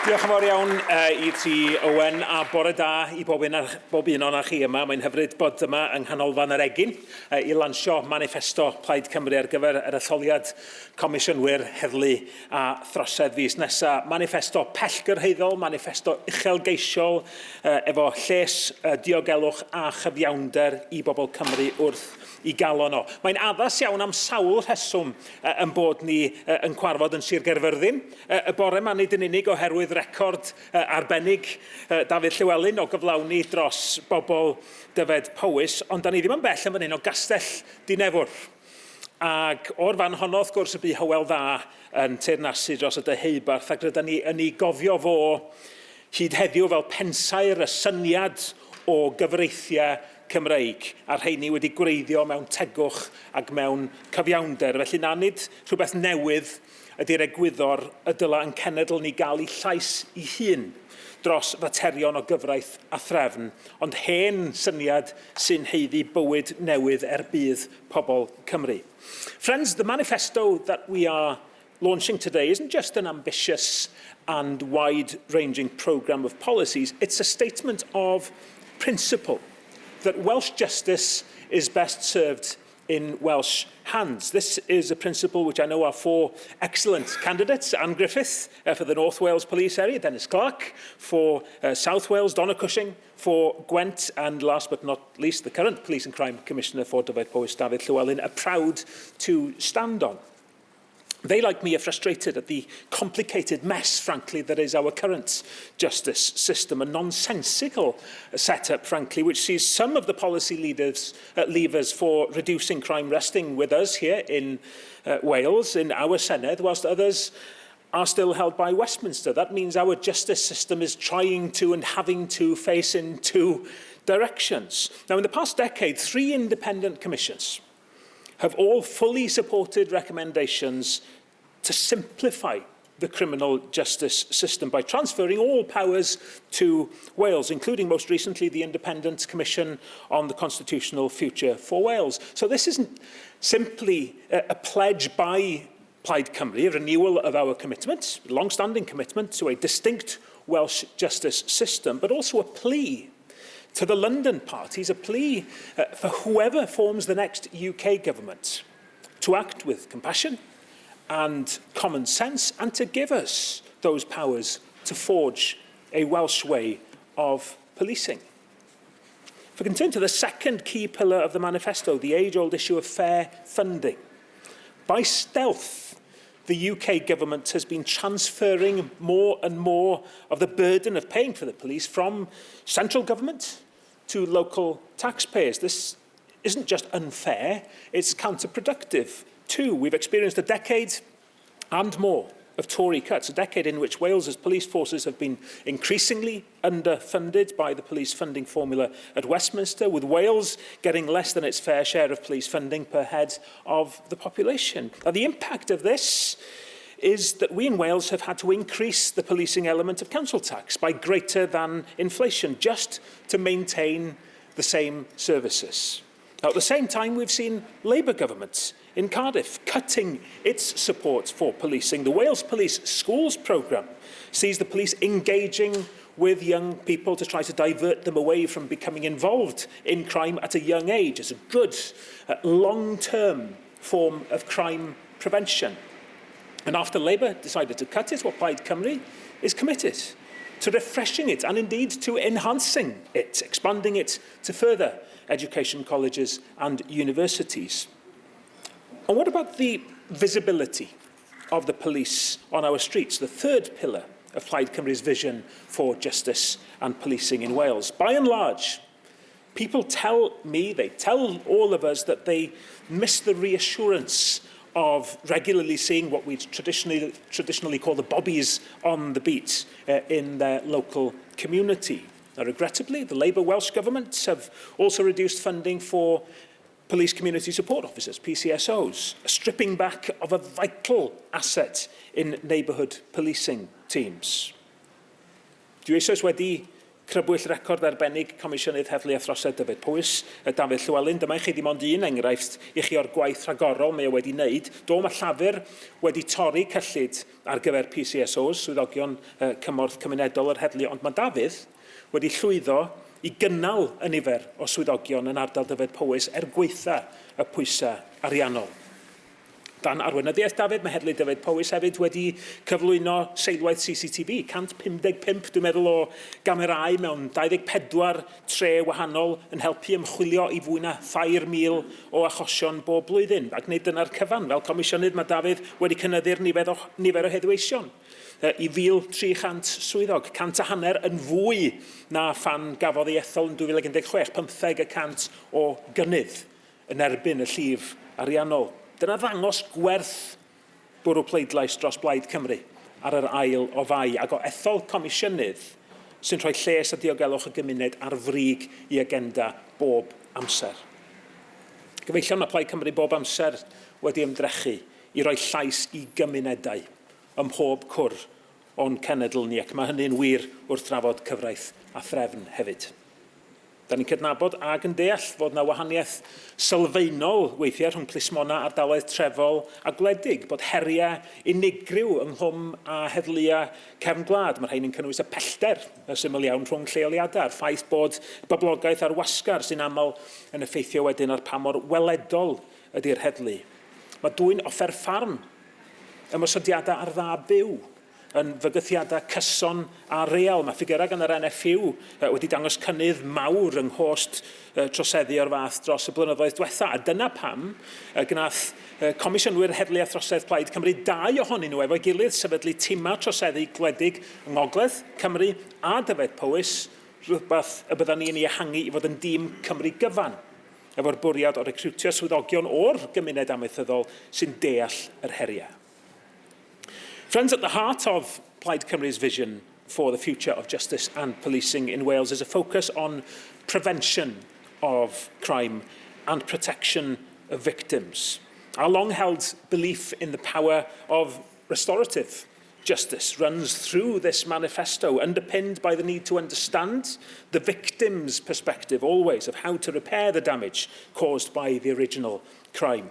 Diolch yn fawr iawn i ti, Owen, a bore da i bob un, bob un o'n chi yma. Mae'n hyfryd bod yma yng Nghanolfan yr Egin i lansio manifesto Plaid Cymru ar gyfer yr etholiad Comisiynwyr Heddlu a Throsedd fis nesaf. Manifesto pellgyrhaeddol, manifesto uchelgeisiol efo lles, diogelwch a chyfiawnder i bobl Cymru wrth i galon o. Mae'n addas iawn am sawl rheswm yn bod ni yn cwarfod yn Sir Gaerfyrddin y bore yma, nid yn unig oherwydd record arbennig Dafydd Llywelyn o gyflawni dros bobl Dyfed Powys, ond da ni ddim yn bell yn fan hyn o Gastell Dinefwr. Ac o'r fan honno, wrth gwrs, y bu Hywel Dda yn teyrnasu dros y Deheubarth, ac rydyn ni yn ei gofio fo hyd heddiw fel pensaer y syniad o gyfreithiau Cymreig, a'r rheini wedi gwreiddio mewn tegwch ac mewn cyfiawnder. Felly na, nid rhywbeth newydd ydy'r egwyddor y dylai ein cenedl ni gael ei llais ei hun dros faterion o gyfraith a threfn, ond hen syniad sy'n haeddu bywyd newydd er budd pobl Cymru. Friends, the manifesto that we are launching today isn't just an ambitious and wide-ranging programme of policies, it's a statement of principle that Welsh justice is best served in Welsh hands. This is a principle which I know our four excellent candidates, Anne Griffith for the North Wales Police Area, Dennis Clark for South Wales, Donna Cushing for Gwent, and last but not least, the current Police and Crime Commissioner for Dyfed-Powys, Dafydd Llywelyn, are proud to stand on. They, like me, are frustrated at the complicated mess, frankly, that is our current justice system, a nonsensical setup, frankly, which sees some of the policy levers for reducing crime resting with us here in Wales, in our Senedd, whilst others are still held by Westminster. That means our justice system is trying to and having to face in two directions. Now, in the past decade, three independent commissions have all fully supported recommendations to simplify the criminal justice system by transferring all powers to Wales, including most recently the Independent Commission on the Constitutional Future for Wales. So this isn't simply a pledge by Plaid Cymru, a renewal of our commitment, long-standing commitment to a distinct Welsh justice system, but also a plea to the London parties, a plea for whoever forms the next UK government to act with compassion and common sense and to give us those powers to forge a Welsh way of policing. If we can turn to the second key pillar of the manifesto, the age-old issue of fair funding. By stealth, the UK government has been transferring more and more of the burden of paying for the police from central government to local taxpayers. This isn't just unfair, it's counterproductive too. We've experienced a decade and more of Tory cuts, a decade in which Wales's police forces have been increasingly underfunded by the police funding formula at Westminster, with Wales getting less than its fair share of police funding per head of the population. Now, the impact of this is that we in Wales have had to increase the policing element of council tax by greater than inflation, just to maintain the same services. Now, at the same time, we've seen Labour governments in Cardiff cutting its support for policing. The Wales Police Schools programme sees the police engaging with young people to try to divert them away from becoming involved in crime at a young age. It's a good long-term form of crime prevention. And after Labour decided to cut it, well, Plaid Cymru is committed to refreshing it and indeed to enhancing it, expanding it to further education colleges and universities. And what about the visibility of the police on our streets, the third pillar of Plaid Cymru's vision for justice and policing in Wales? By and large, people tell me, they tell all of us that they miss the reassurance of regularly seeing what we'd traditionally call the bobbies on the beat in their local community. Now, regrettably, the Labour Welsh Government have also reduced funding for Police Community Support Officers, PCSOs, a stripping back of a vital asset in neighbourhood policing teams. Dwi eisoes wedi Crybwyll record arbennig Comisiynydd Heddlu a Throsedd Dyfed Powys, Dafydd Llywelyn. Dyma i chi ddim ond un enghraifft i chi o'r gwaith rhagorol mae o wedi wneud. Do, mae Llafur wedi torri cyllid ar gyfer PCSOs, swyddogion cymorth cymunedol yr heddlu, ond mae Dafydd wedi llwyddo i gynnal y nifer o swyddogion yn ardal Dyfed Powys er gwaetha y pwysau ariannol. Dan arweinyddiaeth Dafydd, mae Heddlu Dyfed Powys hefyd wedi cyflwyno seilwaith CCTV, 155 dwi'n meddwl o gamerâu mewn 24 tre wahanol yn helpu ymchwilio i fwy na 3,000 o achosion bob blwyddyn. Ac nid dyna'r cyfan, fel comisiynydd mae Dafydd wedi cynyddu'r nifer o, nifer o heddweision i 1,300 swyddog, 150 yn fwy na phan gafodd ei ethol yn 2016, 15% o gynnydd yn erbyn y llif ariannol. Dyna ddangos gwerth bwrw pleidlais dros Blaid Cymru ar yr ail o Fai ac o ethol comisiynydd sy'n rhoi lles a diogelwch y gymuned ar frig i agenda bob amser. Gyfeillion, mae Plaid Cymru bob amser wedi ymdrechu i roi llais i gymunedau ym mhob cwr o'n cenedl ni, ac mae hynny'n wir wrth drafod cyfraith a threfn hefyd. Da ni'n cydnabod ac yn deall fod yna wahaniaeth sylfaenol weithiau rhwng plismona ardaloedd trefol a gwledig, bod heriau unigryw ynghlwm â heddluau cefn gwlad. Mae rhain yn cynnwys y pellter y syml iawn rhwng lleoliadau, a'r ffaith bod boblogaeth ar wasgar sy'n aml yn effeithio wedyn ar pa mor weledol ydy'r heddlu. Mae dwyn offer ffarm, ymosodiadau ar dda byw, yn fygythiadau cyson a real. Mae ffigurau gan yr NFU wedi dangos cynnydd mawr yng nghost troseddu o'r fath dros y blynyddoedd diwetha. A dyna pam gwnaeth Comisiynwyr Heddlu a Throsedd Plaid Cymru, dau ohonyn nhw efo'i gilydd, sefydlu timau troseddu gwledig yng Ngogledd Cymru a Dyfed Powys, rhywbeth y byddan ni'n ei ehangu i fod yn dîm Cymru gyfan, efo'r bwriad o recriwtio swyddogion o'r gymuned amaethyddol sy'n deall yr heriau. Friends, at the heart of Plaid Cymru's vision for the future of justice and policing in Wales is a focus on prevention of crime and protection of victims. Our long-held belief in the power of restorative justice runs through this manifesto, underpinned by the need to understand the victim's perspective always of how to repair the damage caused by the original crime.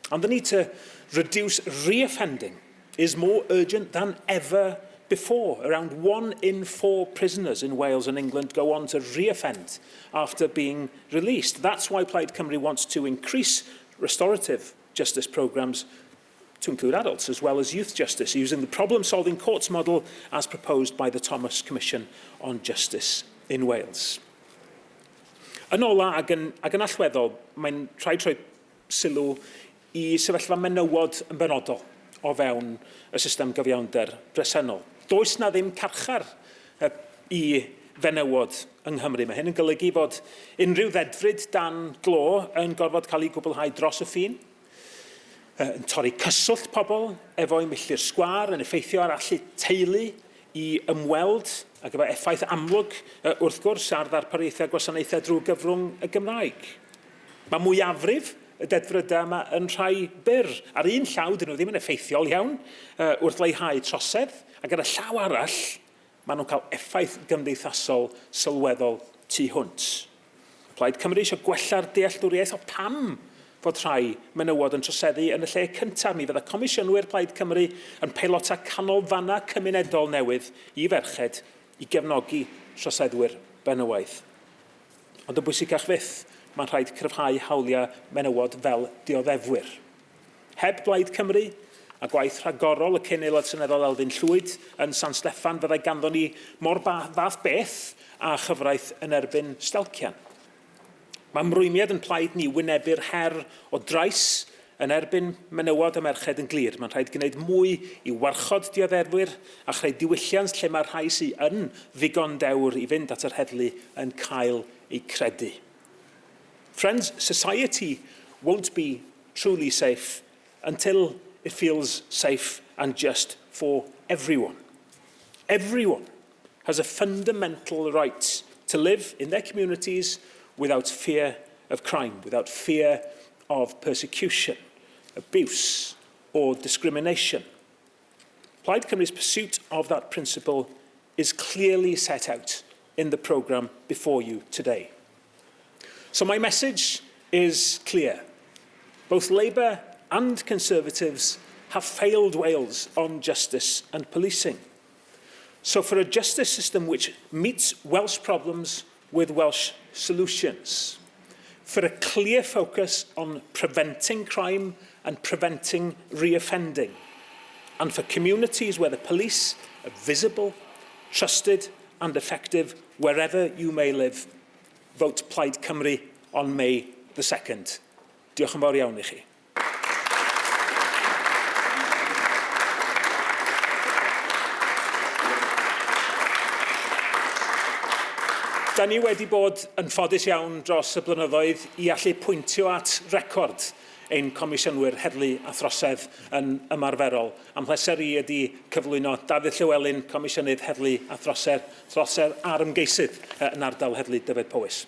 And the need to reduce reoffending is more urgent than ever before. Around one in four prisoners in Wales and England go on to reoffend after being released. That's why Plaid Cymru wants to increase restorative justice programmes to include adults as well as youth justice, using the problem-solving courts model as proposed by the Thomas Commission on Justice in Wales. Yn ola ac yn, ac yn allweddol, mae'n rhaid rhoi sylw i sefyllfa menywod yn benodol o fewn y system gyfiawnder bresennol. Does na ddim carchar i fenywod yng Nghymru. Mae hyn yn golygu fod unrhyw ddedfryd dan glo yn gorfod cael ei gwblhau dros y ffin, yn torri cyswllt pobl efo'u milltir sgwâr, yn effeithio ar allu teulu i ymweld ac efo effaith amlwg wrth gwrs ar ddarpariaethau gwasanaethau drwy gyfrwng y Gymraeg. Mae mwyafrif y dedfrydau yma yn rhai byr. Ar un llaw, dyn nhw ddim yn effeithiol iawn wrth leihau trosedd, ac ar y llaw arall, maen nhw'n cael effaith gymdeithasol sylweddol tu hwnt. Plaid Cymru eisiau gwella'r dealltwriaeth o pam fod rhai menywod yn troseddu yn y lle cyntaf. Mi fydda Comisiynwyr Plaid Cymru yn peilota canolfannau cymunedol newydd i ferched i gefnogi troseddwyr benywaidd. Ond yn bwysicach fyth, mae'n rhaid cryfhau hawliau menywod fel dioddefwyr. Heb Blaid Cymru a gwaith rhagorol y cyn Aelod Seneddol Elfyn Llwyd yn San Steffan, fyddai ganddo ni mor fath beth â chyfraith yn erbyn stelcian. Mae ymrwymiad yn plaid ni wynebu'r her o drais yn erbyn menywod a merched yn glir. Mae'n rhaid gwneud mwy i warchod dioddefwyr a chreu diwylliant lle mae'r rhai sydd yn ddigon dewr i fynd at yr heddlu yn cael eu credu. Friends, society won't be truly safe until it feels safe and just for everyone. Everyone has a fundamental right to live in their communities without fear of crime, without fear of persecution, abuse or discrimination. Plaid Cymru's pursuit of that principle is clearly set out in the programme before you today. So my message is clear. Both Labour and Conservatives have failed Wales on justice and policing. So for a justice system which meets Welsh problems with Welsh solutions, for a clear focus on preventing crime and preventing reoffending, and for communities where the police are visible, trusted and effective wherever you may live, vote Plaid Cymru on May the 2nd. Diolch yn fawr iawn i chi. Da ni wedi bod yn ffodus iawn dros y blynyddoedd i allu pwyntio at record ein comisiynwyr heddlu a throsedd yn ymarferol. A'm mhleser i ydy cyflwyno Dafydd Llywelyn, Comisiynydd Heddlu a Throsedd, Trosedd a'r ymgeisydd yn ardal Heddlu Dyfed-Powys.